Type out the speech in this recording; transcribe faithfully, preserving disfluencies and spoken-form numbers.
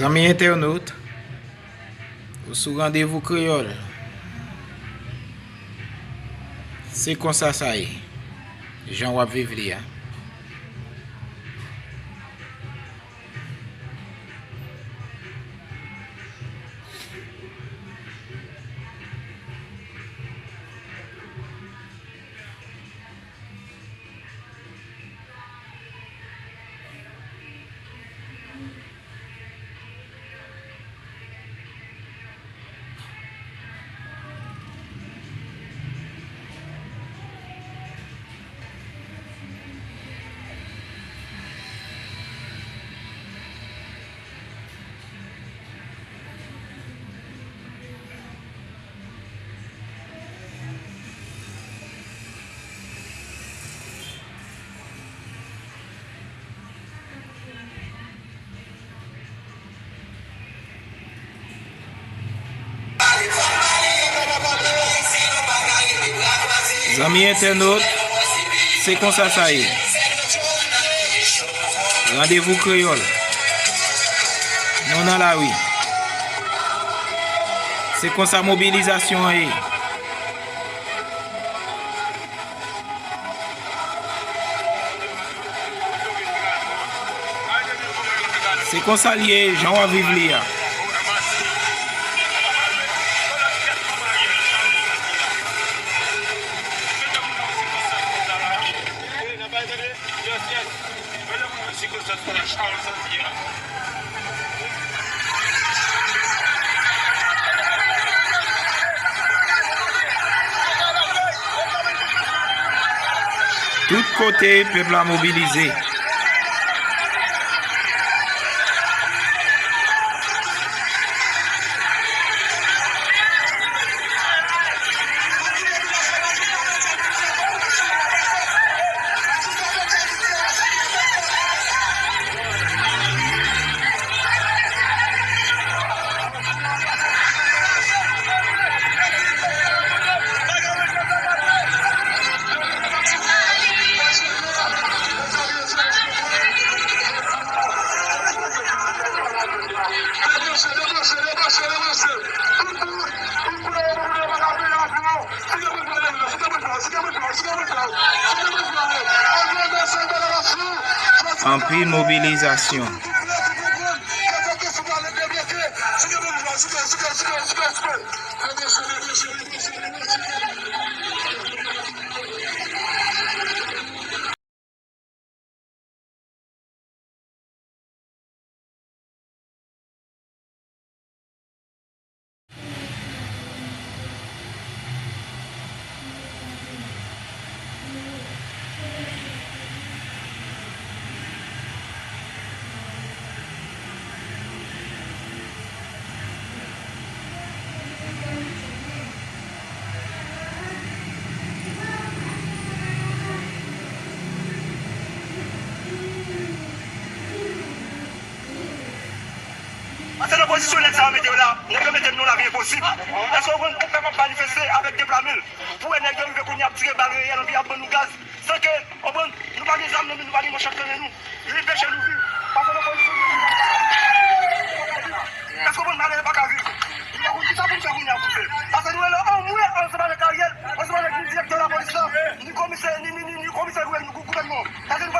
Zanmi entènot, ou sou Randevou Kreyòl. Se konsa sa ye, jan w ap viv li a. Zanmi entènot, se konsa sa ye. Randevou Kreyòl. Nou nan lari. Se konsa mobilizasyon an ye. Se konsa l ye, jan w ap viv li a. Tout kote, pèp la mobilize. Anpil mobilizasyon. Pase nan pozisyon nèg sa yo mete yo la, nèg yo mete n nan lavi enposib. Èske w konprann yon pèp ap manifeste avèk de pla men l? Pou wè nèg yo rive kounye a ap tire bal reyèl, anpi ap ban nou gaz. San ke, w konprann, nou pa gen zam nan men nou, pa gen manchèt nan men nou. Li anpeche nou viv. Pase nan pozisyon nèg sa yo. Èske w konprann malere pa ka viv? Nou pa konn kisa pou n fè kounye a pou n fè. Pase nou rele anmwe ansanm avèk Ariel, ansanm avèk ni direktè lapolis la, ni komisè, ni, ni, ni, ni komisè gouvènman. Pase nou